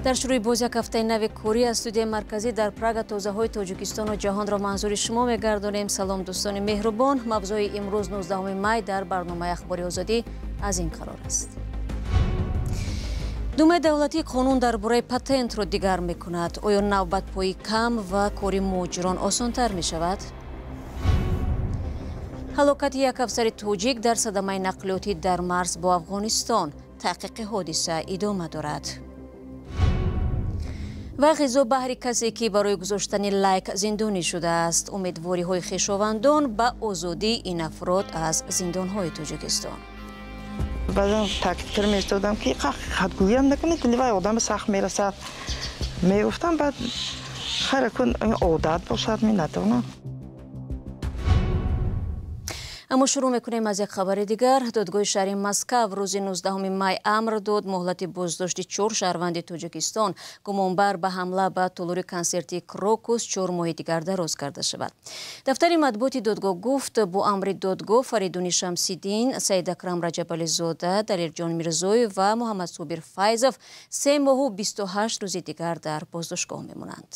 Дар шурӯи боз як ҳафтаи нави корӣ аз студияи марказӣ дар Прага тозаҳои Тоҷикистону ҷаҳонро манзури шумо мегардонем. Салом дӯстони меҳрубон. Мавзӯи имрӯз 19 май дар барномаи Ахбори Озодӣ аз ин қарор аст. Думаи давлатӣ қонун дар бораи патентро дигар мекунад. Оё навбатпоӣ кам ва кори муҳоҷирон осонтар мешавад? Ҳалокати як афсари тоҷик дар садамаи нақлиётӣ дар марз бо Афғонистон. Таҳқиқи ҳодиса идома дорад. Ва ғизо баҳри касе ки барои гузоштани лайк зиндонӣ шудааст. Умедвориҳои хешовандон ба озодии ин афрод аз зиндонҳои Тоҷикистон. Баъзан таъкид кар меистодам, ки хатгӯям накунед, вай одами сахт мерасад. Мегуфтам, баъд хайр, кун одат бошад, минатонам. Аммо шурӯъ мекунем аз як хабари дигар. Додгоҳи шаҳри Москав рӯзи 19 май амр дод муҳлати боздошти 4 шаҳрванди Тоҷикистон гумонбар ба ҳамла ба толори консертии Крокус 4 моҳи дигар дароз карда шавад. Дафтари матбуоти додгоҳ гуфт, бо амри додгоҳ Фаридуни Шамсиддин, Саидакрам Раҷабализода, Далерҷон Мирзоев ва Муҳаммадсобир Файзов 3 моҳу 28 рӯзи дигар дар боздоштгоҳ мемонанд.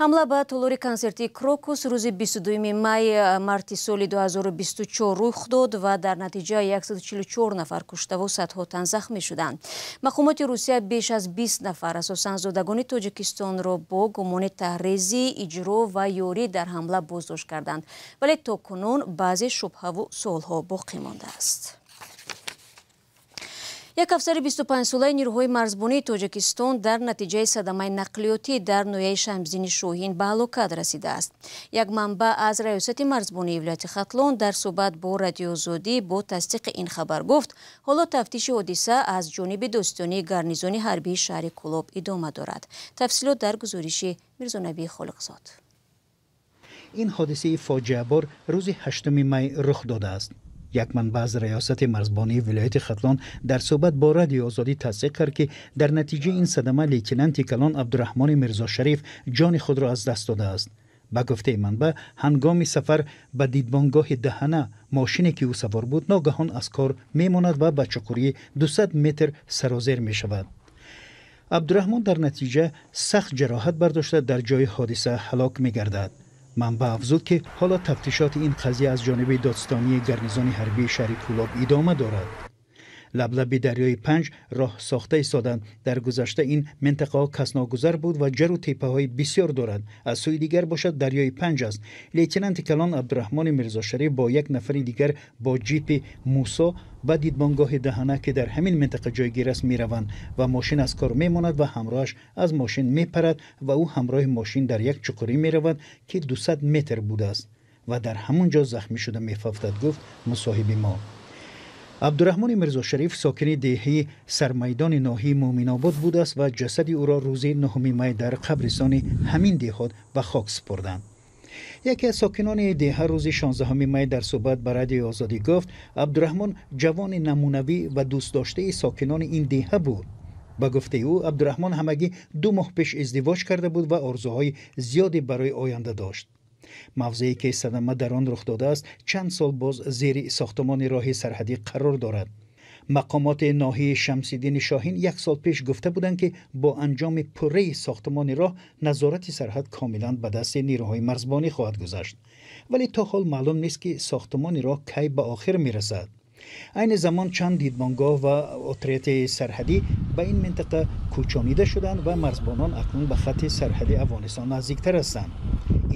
Ҳамла ба толори консертии Крокус рӯзи 22 май марти соли 2024 рух дод ва дар натиҷа 144 нафар куштаву садҳо тан захмӣ шуданд. Мақомоти Русия беш аз 20 нафар, асосан зодагони Тоҷикистонро бо гумони таҳрезӣ, иҷро ва ёрӣ дар ҳамла боздошт карданд. Вале то кунун баъзе шубҳаву суолҳо боқӣ мондааст. Як афсари 25-солаи нирӯҳои марзбонии Тоҷикистон дар натиҷаи садамаи нақлиётӣ дар ноҳияи Шамсиддини Шоҳин ба ҳалокат расидааст. Як манбаъ аз раёсати марзбонии вилояти Хатлон дар суҳбат бо Радиои Озодӣ бо тасдиқи ин хабар гуфт, ҳоло тафтиши ҳодиса аз ҷониби дӯстонии гарнизони ҳарбии шаҳри Кӯлоб идома дорад. Тафсилот дар гузориши Мирзонабии Холиқзод. Ин ҳодисаи фоҷиабор рӯзи 8 май рух додааст. Як манбаъ аз раёсати марзбонии вилояти Хатлон дар суҳбат бо Радиои Озодӣ тасдиқ кард, ки дар натиҷаи ин садама лейтенанти калон Абдураҳмони Мирзошариф ҷони худро аз даст додааст. Ба гуфтаи манбаъ, ҳангоми сафар ба дидбонгоҳи Даҳана мошине ки ӯ савор буд ногаҳон аз кор мемонад ва ба чуқурии 200 метр сарозер мешавад. Абдураҳмон дар натиҷа сахт ҷароҳат бардошта дар ҷои ҳодиса ҳалок мегардад. Манбаъ афзуд, ки ҳоло тафтишоти ин қазия аз ҷониби додстонии гарнизони ҳарбии шаҳри Кӯлоб идома дорад. Лаблаби дарёи Панҷ роҳ сохта истоданд. Дар гузашта ин минтақаҳо касногузар буд ва ҷару теппаҳои бисёр дорад. Аз сӯи дигар бошад дарёи Панҷ аст. Лейтенанти калон Абдураҳмони Мирзошариф бо як нафари дигар бо ҷипи Мусо ба дидбонгоҳи Даҳана, ки дар ҳамин минтақа ҷойгир аст, мераванд ва мошин аз кор мемонад ва ҳамроҳаш аз мошин мепарад ва ӯ ҳамроҳи мошин дар як чуқурӣ меравад, ки 200 метр будааст ва дар ҳамон ҷо захмӣ шуда мефавтад, гуфт мусоҳиби мо. Абдураҳмони Мирзошариф сокини деҳаи Сармайдони ноҳияи Муъминобод будааст ва ҷасади ӯро рӯзи 9 май дар қабристони ҳамин деҳот ба хок супурданд. Яке аз сокинони деҳа рӯзи 16 май дар суҳбат ба Радиои Озодӣ гуфт, Абдураҳмон ҷавони намунавӣ ва дӯстдоштаи сокинони ин деҳа буд. Ба гуфтаи ӯ, Абдураҳмон ҳамагӣ 2 моҳ пеш издивоҷ карда буд ва орзуҳои зиёде барои оянда дошт. Мавзее ки садама дар он рух додааст, чанд сол боз зери сохтмони роҳи сарҳадӣ қарор дорад. Мақомоти ноҳияи Шамсиддини Шоҳин як сол пеш гуфта буданд, ки бо анҷоми пурраи сохтмони роҳ назорати сарҳад комилан ба дасти нирӯҳои марзбонӣ хоҳад гузашт. Вале то ҳол маълум нест, ки сохтмони роҳ кай ба охир мерасад. Айни замон чанд дидбонгоҳ ва отряди сарҳадӣ ба ин минтақа кӯчонида шуданд ва марзбонон акнун ба хатти сарҳади Афғонистон наздиктар ҳастанд.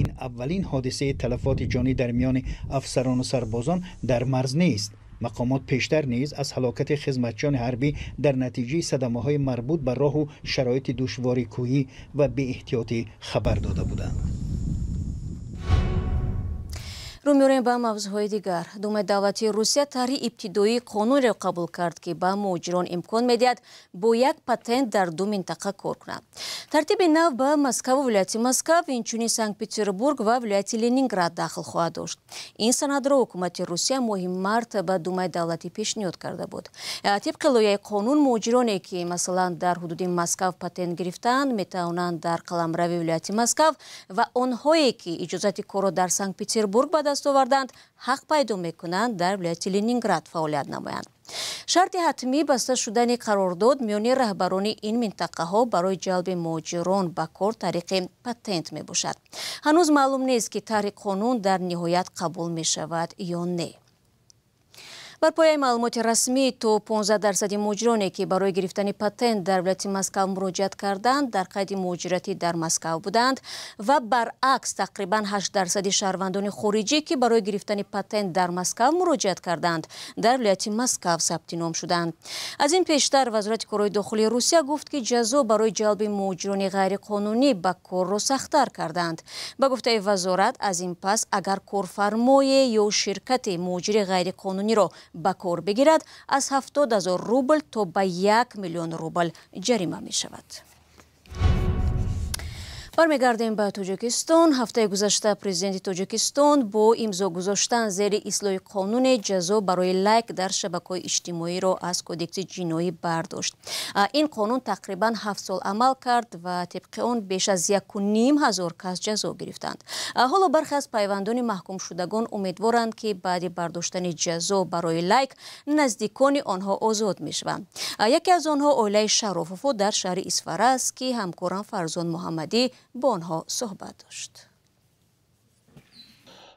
Ин аввалин ҳодисаи талафоти ҷонӣ дар миёни афсарону сарбозон дар марз нест. Мақомот пештар низ аз ҳалокати хизматчиёни ҳарбӣ дар натиҷаи садамаҳои марбут ба роҳу шароити душвори кӯҳӣ ва беэҳтиётӣ хабар дода буданд. Рӯ меорем ба мавзӯъҳои дигар. Думаи давлатии Русия тарҳи ибтидоии қонунеро қабул кард, ки ба муҳоҷирон имкон медиҳад бо як патент дар 2 минтақа кор кунанд. Тартиби нав ба Москаву вилояти Москав, инчунин Санкт-Петербург ва вилояти Ленинград дахл хоҳад дошт. Ин санадро ҳукумати Русия моҳи март ба Думаи давлатӣ пешниҳод карда буд. Тибқи лоиҳаи қонун, муҳоҷироне ки масалан дар ҳудуди Москав патент гирифтаанд, метавонанд дар қаламрави вилояти Москав ва онҳое ки иҷозати корро дар Санкт-Петербург ба даст оварданд, ҳақ пайдо мекунанд дар вилояти Ленинград фаъолият намоянд. Шарти ҳатмӣ баста шудани қарордод миёни раҳбарони ин минтақаҳо барои ҷалби муҳоҷирон ба кор тариқи патент мебошад. Ҳанӯз маълум нест, ки тарҳи қонун дар ниҳоят қабул мешавад ё не. Бар пояи маълумоти расмӣ, то 15% муҳоҷироне, ки барои гирифтани патент дар вилояти Москав муроҷиат карданд, дар қайди муҳоҷиратӣ дар Москав буданд ва баръакс тақрибан 8% шаҳрвандони хориҷӣ, ки барои гирифтани патент дар Москав муроҷиат карданд, дар вилояти Москав сабти ном шуданд. Аз ин пештар Вазорати корҳои дохилии Русия гуфт, ки ҷазо барои ҷалби муҳоҷирони ғайриқонунӣ ба корро сахттар карданд. Ба гуфтаи вазорат, аз ин пас агар корфармое ё ширкати муҳоҷири ғайриқонуниро ба кор бигирад, аз 70 000 рубл то ба 1 миллион рубл ҷарима мешавад. Бармегардем ба Тоҷикистон. Ҳафтаи гузашта президенти Тоҷикистон бо имзо гузоштан зери ислоҳи қонуне ҷазо барои лайк дар шабакаҳои иҷтимоиро аз кодекси ҷиноӣ бардошт. Ин қонун тақрибан 7 сол амал кард ва тибқи он беш аз 1500 кас ҷазо гирифтанд. Ҳоло бархе аз пайвандони маҳкумшудагон умедворанд, ки баъди бардоштани ҷазо барои лайк наздикони онҳо озод мешаванд. Яке аз онҳо оилаи Шарофовҳо дар шаҳри Исфара аст, ки ҳамкорам Фарзон Муҳаммадӣ бо онҳо суҳбат дошт.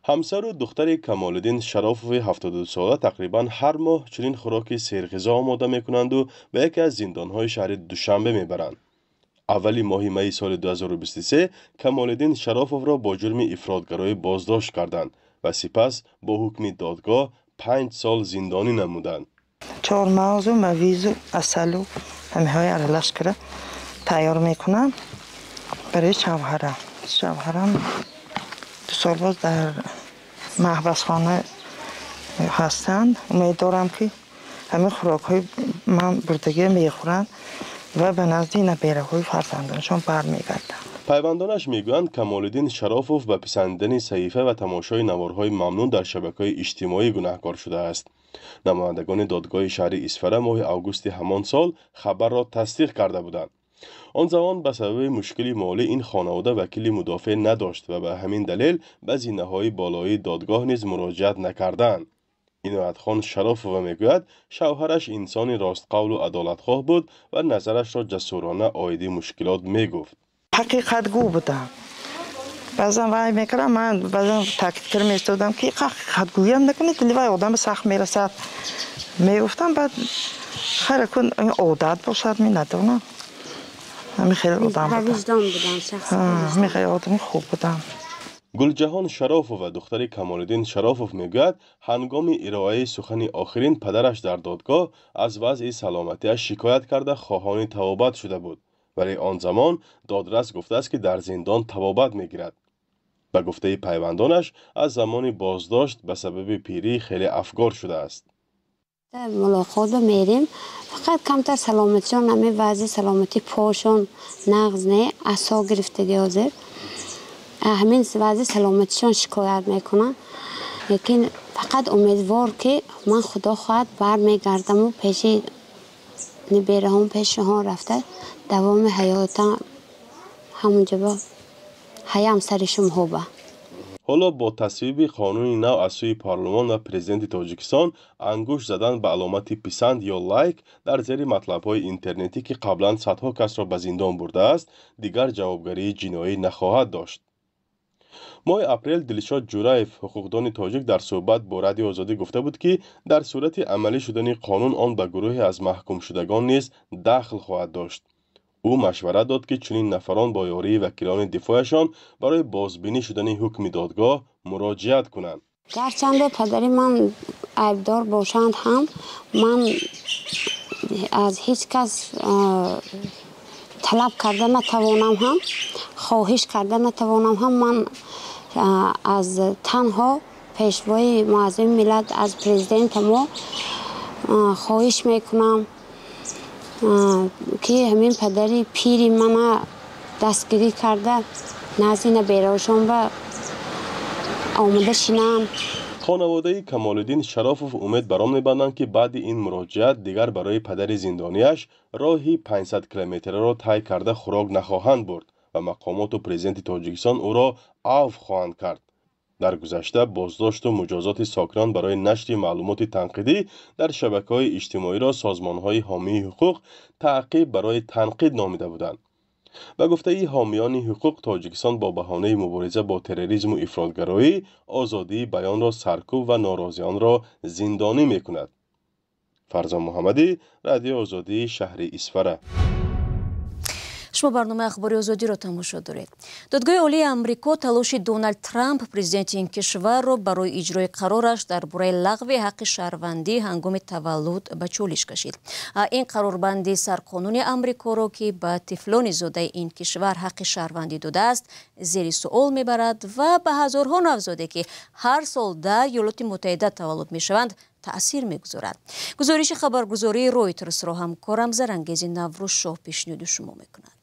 Ҳамсару духтари Камолиддин Шарофови 72сола тақрибан ҳар моҳ чунин хӯроки серғизо омода мекунанду ба яке аз зиндонҳои шаҳри Душанбе мебаранд. Аввали моҳи майи соли 2023 Камолиддин Шарофовро бо ҷурми ифротгароӣ боздошт карданд ва сипас бо ҳукми додгоҳ 5 сол зиндонӣ намуданд. Чормағзу, мавизу, асалу ҳамиҳои аралаш кара тайёр мекунам барои шавҳарам. Шавҳарам 2 сол боз дар маҳбасхона ҳастанд. Умед дорам, ки ҳамин хӯрокҳои ман бурдагия мехӯранд ва ба назди набераҳои фарзандонашон бармегарданд. Пайвандонаш мегӯянд, Камолиддин Шарофов ба писандидани саҳифа ва тамошои наворҳои мамнӯъ дар шабакаҳои иҷтимоӣ гунаҳкор шудааст. Намояндагони додгоҳи шаҳри Исфара моҳи августи ҳамон сол хабарро тасдиқ карда буданд. Он замон ба сабаби мушкили молӣ ин хонавода вакили мудофеъ надошт ва ба ҳамин далел ба зинаҳои болоии додгоҳ низ муроҷиат накарданд. Иноятхон Шарофова мегӯяд, шавҳараш инсони ростқавлу адолатхоҳ буд ва назарашро ҷасурона оиди мушкилот мегуфт. Ҳақиқатгӯ будам. Баъзан вай мекардам, ман баъзан таъкид кара меистодам, ки ҳақиқатгӯям накунед, дили вай одами сахт мерасад, мегуфтам. Баъд хайр, кун одат бошад, надонам, ҳамин хеле одам. Ҳамин хеле одами хуб будам. Гулҷаҳон Шарофова, духтари Камолиддин Шарофов, мегӯяд, ҳангоми ироаи сухани охирин падараш дар додгоҳ аз вазъи саломатиаш шикоят карда, хоҳони табобат шуда буд, вале он замон додрас гуфтааст, ки дар зиндон табобат мегирад. Ба гуфтаи пайвандонаш, аз замони боздошт ба сабаби пирӣ хеле афгор шудааст. Мулоқотба мерем, фақат камтар саломатишон, ҳами вазъи саломатӣ, пошон нағз не, асо гирифтаги ҳозир, ҳамин вазъи саломатишон шикоят мекунанд. Лекин фақат умедвор, ки ман, худо хоҳад, бармегардаму пеши нибераҳом, пешиҳон рафта, давоми ҳаётам ҳамунҷо ҳаям сари шумҳоба. Ҳоло бо тасвиби қонуни нав аз сӯи парлумон ва президенти Тоҷикистон, ангушт задан ба аломати писанд ё лайк дар зери матлабҳои интернетӣ, ки қаблан садҳо касро ба зиндон бурдааст, дигар ҷавобгарии ҷиноӣ нахоҳад дошт. Моҳи апрел Дилшод Ҷураев, ҳуқуқдони тоҷик, дар суҳбат бо Радиои Озодӣ гуфта буд, ки дар сурати амалӣ шудани қонун он ба гурӯҳе аз маҳкумшудагон низ дахл хоҳад дошт. Ӯ машварат дод, ки чунин нафарон бо ёрии вакилони дифояшон барои бозбинӣ шудани ҳукми додгоҳ муроҷиат кунанд. Гарчанде падари ман айбдор бошанд ҳам, ман аз ҳеҷ кас талаб карда натавонам ҳам, хоҳиш карда натавонам ҳам, ман аз танҳо пешвои муаззами миллат, аз президента мо хоҳиш мекунам, ки ҳамин падари пири мана дастгирӣ карда, назди набераҳошон ба омода шинанд. Хонаводаи Камолиддин Шарофов умед бар он мебанданд, ки баъди ин муроҷиат дигар барои падари зиндониаш роҳи 500 километраро тай карда хӯрок нахоҳанд бурд ва мақомоту президенти Тоҷикистон ӯро авф хоҳанд кард. Дар гузашта боздошту муҷозоти сокинон барои нашри маълумоти танқидӣ дар шабакаҳои иҷтимоиро созмонҳои ҳомии ҳуқуқ таъқиб барои танқид номида буданд. Ба гуфтаи ҳомиёни ҳуқуқ, Тоҷикистон бо баҳонаи мубориза бо терроризму ифротгароӣ озодии баёнро саркӯб ва норозиёнро зиндонӣ мекунад. Фарзон Муҳаммадӣ, Радиои Озодӣ, шаҳри Исфара. Шумо барномаи Ахбори Озодиро тамошо доред. Додгоҳи Олии Амрико талоши Доналд Трамп, президенти ин кишварро барои иҷрои қарораш дар бораи лағви ҳаққи шаҳрвандӣ ҳангоми таваллуд ба чолиш кашид. Ин қарорбанди сарқонуни Амрикоро, ки ба тифлони зодаи ин кишвар ҳаққи шаҳрвандӣ додааст, зери суол мебарад ва ба ҳазорҳо навзоде, ки ҳар сол дар Иёлоти Муттаҳида таваллуд мешаванд, таъсир мегузорад. Гузориши хабаргузории Ройтерсро ҳамкорам Зарангези Наврӯзшоҳ пешниҳоди шумо мекунад.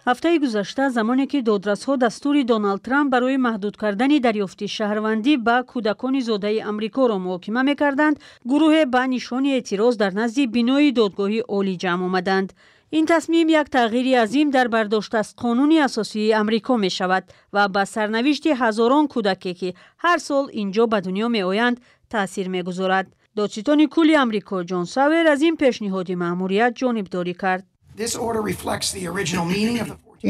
Ҳафтаи гузашта, замоне ки додрасҳо дастури Доналд Трамп барои маҳдуд кардани дарёфти шаҳрвандӣ ба кӯдакони зодаи Амрикоро муҳокима мекарданд, гурӯҳе ба нишони эътироз дар назди бинои додгоҳи олӣ ҷамъ омаданд. Ин тасмим як тағйири азим дар бардошт аз қонуни асосии Амрико мешавад ва ба сарнавишти ҳазорон кӯдаке, ки ҳар сол инҷо ба дунё меоянд, таъсир мегузорад. Додситони кулли Амрико Ҷон Савер аз ин пешниҳоди маъмурият ҷонибдорӣ кард.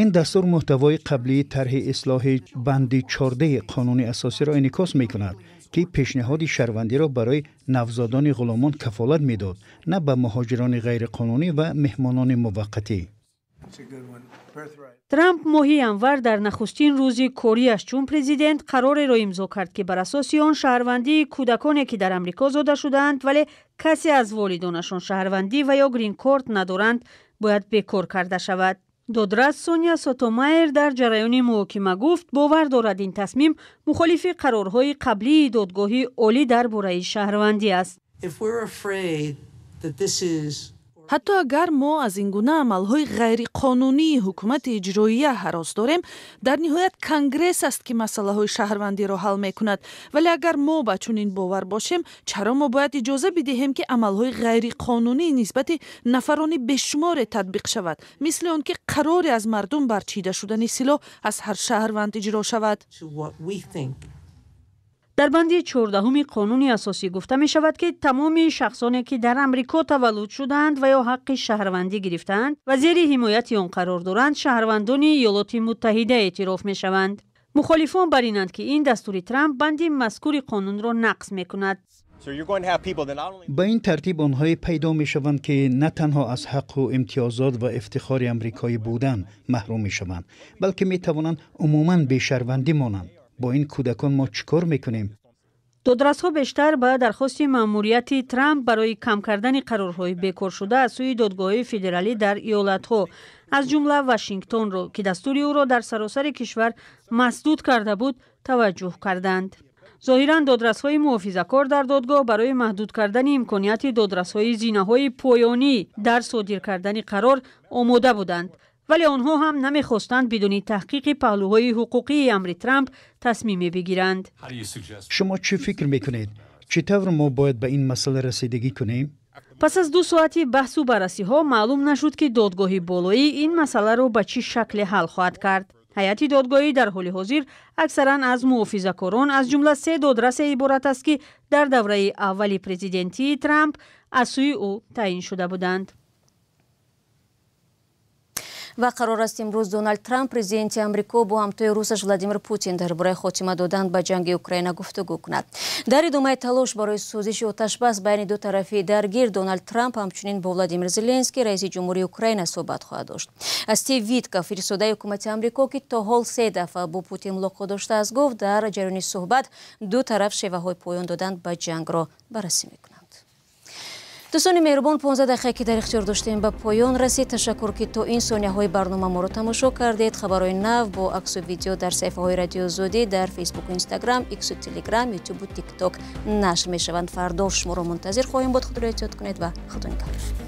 Ин дастур муҳтавои қаблии тарҳи ислоҳи банди 14 қонуни асосиро инъикос мекунад, ки пешниҳоди шаҳрвандиро барои навзодони ғуломон кафолат медод, на ба муҳоҷирони ғайриқонунӣ ва меҳмонони муваққатӣ. Трамп моҳи январ дар нахустин рӯзи кориаш чун президент қарореро имзо кард, ки бар асоси он шаҳрвандии кӯдаконе, ки дар Амрико зода шудаанд, вале касе аз волидонашон шаҳрвандӣ ва ё грин-корт надоранд, бояд бекор карда шавад. Додрас Соня Сотомайер дар ҷараёни муҳокима гуфт, бовар дорад ин тасмим мухолифи қарорҳои қаблии додгоҳи олӣ дар бораи шаҳрвандӣ аст. Ҳатто агар мо аз ин гуна амалҳои ғайриқонунии ҳукумати иҷроия ҳарос дорем, дар ниҳоят Конгресс аст, ки масъалаҳои шаҳрвандиро ҳал мекунад. Вале агар мо ба чунин бовар бошем, чаро мо бояд иҷоза бидиҳем, ки амалҳои ғайриқонунӣ нисбати нафарони бешуморе татбиқ шавад, мисли он ки қароре аз мардум барчида шудани силоҳ аз ҳар шаҳрванд иҷро шавад? Дар банди 14 қонуни асосӣ гуфта мешавад, ки тамоми шахсоне, ки дар Амрико таваллуд шудаанд ва ё ҳаққи шаҳрвандӣ гирифтаанд ва зери ҳимояти он қарор доранд, шаҳрвандони Иёлоти Муттаҳида эътироф мешаванд. Мухолифон бар инанд, ки ин дастури Трамп банди мазкури қонунро нақз мекунад. Ба ин тартиб онҳое пайдо мешаванд, ки на танҳо аз ҳаққу имтиёзот ва ифтихори амрикоӣ будан маҳрум мешаванд, балки метавонанд умуман бешаҳрвандӣ монанд. Бо ин кӯдакон мо чӣ кор мекунем? Додрасҳо бештар ба дархости маъмурияти Трамп барои кам кардани қарорҳои бекоршуда аз сӯи додгоҳҳои федералӣ дар иёлатҳо, аз ҷумла Вашингтонро, ки дастури ӯро дар саросари кишвар масдуд карда буд, таваҷҷӯҳ карданд. Зоҳиран додрасҳои муҳофизакор дар додгоҳ барои маҳдуд кардани имконияти додрасҳои зинаҳои поёнӣ дар содир кардани қарор омода буданд, вале онҳо ҳам намехостанд бидуни таҳқиқи паҳлӯҳои ҳуқуқии амри Трамп тасмиме бигиранд. Шумо чӣ фикр мекунед? Чӣ тавр мо бояд ба ин масъала расидагӣ кунем? Пас аз 2 соати баҳсу баррасиҳо маълум нашуд, ки додгоҳи болоӣ ин масъаларо ба чӣ шакле ҳал хоҳад кард. Ҳайати додгоҳӣ дар ҳоли ҳозир аксаран аз муҳофизакорон, аз ҷумла 3 додрасе иборат аст, ки дар давраи аввали президентии Трамп аз сӯи ӯ таъин шуда буданд. Ва қарор аст имрӯз Доналд Трамп, президенти Амрико, бо ҳамтои русаш Владимир Путин дар бораи хотима додан ба ҷанги Украина гуфтугӯ кунад. Дар идомаи талош барои созиши оташбас байни ду тарафи даргир, Доналд Трамп ҳамчунин бо Владимир Зеленский, раиси ҷумҳурии Украина, суҳбат хоҳад дошт. Стив Витков, фиристодаи ҳукумати Амрико, ки то ҳол 3 дафъа бо Путин мулоқот доштааст, гуфт дар ҷараёни суҳбат ду тараф шеваҳои поён додан ба ҷангро баррасӣ мекунанд. Дӯстони меҳрубон, 15 дақиқа, ки дар ихтиёр доштем, ба поён расид. Ташаккур, ки то ин сонияҳои барнома моро тамошо кардед. Хабарҳои нав бо аксу видео дар саҳифаҳои Радиои Озодӣ дар Фейсбуку, Инстаграм, Иксу, Телеграм, Ютубу, Тикток нашр мешаванд. Фардо шуморо мунтазир хоҳем буд. Худро эҳтиёт кунед ва худо нигаҳдор.